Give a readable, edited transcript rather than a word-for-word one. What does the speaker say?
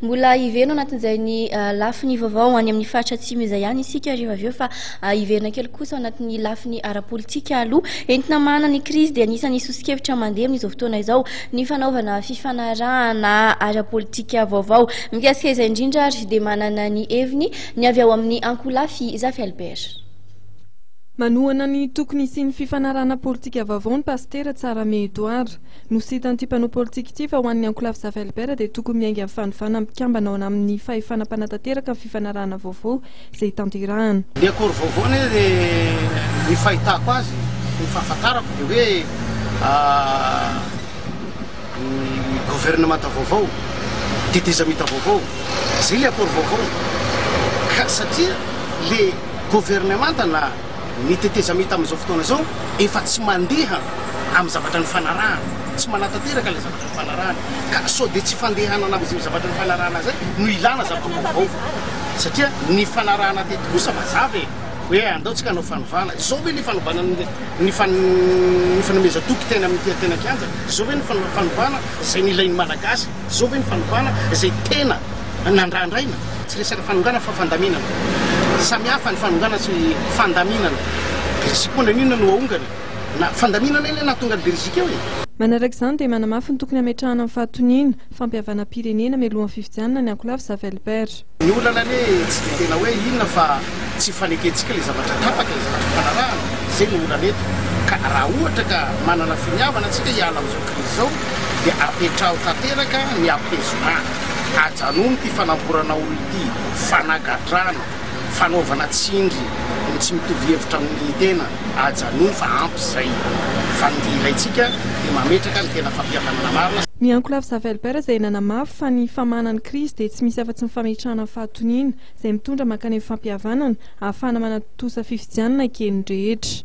Mbola hiverina ao anatin'izay ny lafiny vaovao any amin'ny faritra atsimo izay ihany isika rehefa avy eo fa hiverina kely kosa ao anatin'ny lafiny ara-politika aloha. Entina hamahana ny krizy dia anisan'ny soso-kevitra mandeha amin'izao fotoana izao ny fanaovana fifanarahana ara-politika vaovao. Mikasika izay indrindra ary dia manana ny heviny ny avy ao amin'ny ankolafy Zafy Albert. Manohana ny tokony hisian'ny fifanarahana politika vaovao ny pasitera Tsarahame Edouard. Nositan'ity mpanao politika ity fa ho an'ny ankolafy Zafy Albert dia tokony miainga amin'ny fanovana mpikambana ao amin'ny fahefana mpanatanteraka ny fifanarahana vaovao izay tanterahana. Ny accord vaovao anie ny fahitako azy, ny fahafantarako dia hoe ny governemanta vaovao, tetezamita vaovao, izay ilay accord vaovao ka satria le governemanta na ny tetezamita amin'izao fotoana izao efa tsy mandeha amin'ny zavatra nifanarahana, tsy manatanteraka ilay zavatra nifanarahana, ka sao dia tsy fandehanana amin'izay zavatra nifanarahana izay no ilana zavatra vaovao, satria ny fanarahana teto kosa mazava e, hoe andao tsika hanao fanovana, izao ve ilay fanovana ny fanomezan-toky teny amin'ny teny an-kianja, izao ve ny fanovana izay nilain'ny Malagasy, izao ve ny fanovana izay tena nandrandraina, tsy resaka fanongana fa fandaminana, samy hafa ny fanongana sy fandaminana, Belgique moa naninona no aongana? Na fandaminana anie nahatonga an'i Belgique eo e! Manaraka izany dia manamafy ny tokony hametrahana ny fahatoniana, fampihavanam-pirenena mialohan'ny fifidianana ny ankolafy Zafy Albert. Ny olana anie tsy dia tena hoe inona fa tsy ifanekentsika ilay zavatra tapaka, ilay zavatra ifanarahana, izay no olana eto. Ka raha ohatra ka manana finiavana tsika hiala amin'izao crise izao dia apetraho tanteraka ny apaisement, ajanony ity fanamborana olona ity, fanagadrana, fanaovana tsindry ny tsy mitovy hevitra amin'ny tena, ajanony fa ampy izay. Fa ny ilaintsika dia mametraka ny tena fampihavanana marina. Ny ankolafy Zafy Albert izay nanamafy fa ny famahana ny krizy dia tsy misy afa-tsy ny fametrahana ny fahatoniana izay mitondra mankany amin'ny fampihavanana ahafahana manatontosa fifidianana eken'ny rehetra.